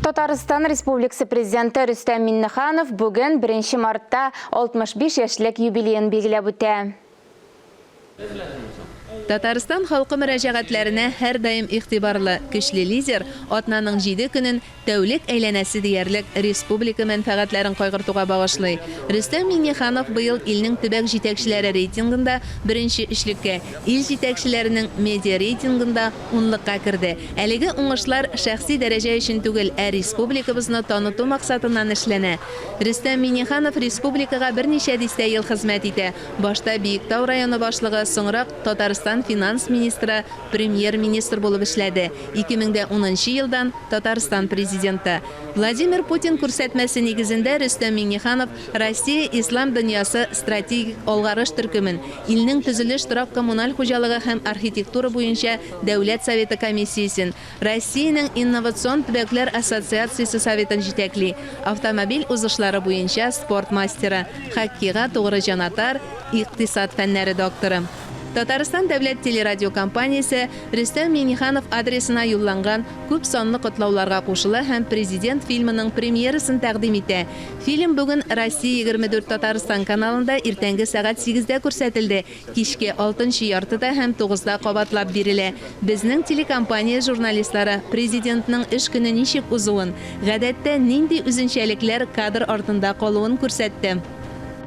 Татарстан Республикасы Президенты Рөстәм Миңнеханов бүген, беренче мартта, 65 яшьлек юбилеен билгеләп үтә. Татарстан халкы мөрәҗәгатьләренә һәрдаим игътибарлы, көчле лидер атнаның җиде көнен тәүлек әйләнәсе диярлек республика мәнфәгатьләрен кайгыртуга багышлый. Рөстәм Миңнеханов быел илнең төбәк җитәкчеләре рейтингында беренче өчлеккә, ил җитәкчеләренең медиа-рейтингында унлыкка керде. Әлеге уңышлар шәхси дәрәҗә өчен түгел, ә республикабызны таныту максатыннан эшләнә. Рөстәм Миңнеханов республикага берничә дистә ел хезмәт итә. Башта Биектау районы башлыгы, соңрак Татарстан финанс министры, премьер-министр булып эшләде, 2010 нчы елдан, Татарстан Президенты. Владимир Путин күрсәтмәсе нигезендә Рөстәм Миңнеханов Россия, Ислам дөньясы стратегик алгарыш төркемен, илнең төзелеш торак-коммуналь хуҗалыгы һәм архитектура буенча Дәүләт Советы комиссиясен, Россиянең Инновацион төбәкләр ассоциациясе советын җитәкли, автомобиль узышлары буенча спорт мастеры, хоккейга тугры җанатар, икътисад фәннәре докторы. Татарстан дәүләт телерадиокомпаниясе Рөстәм Миңнеханов адресына юлланган күп санлы котлауларга кушыла һәм Президент фильмының премьерасын тәкъдим итә. Фильм бүген Россия 24 Татарстан каналында иртәнге сәгать сигездә күрсәтелде, Кичке алтынчы яртыда һәм тугызда кабатлап бирелә. Безнең телекомпания журналистлары Президентның эш көне ничек узуын, гадәттә, нинди үзенчәлекләр кадр артында калуын күрсәтте.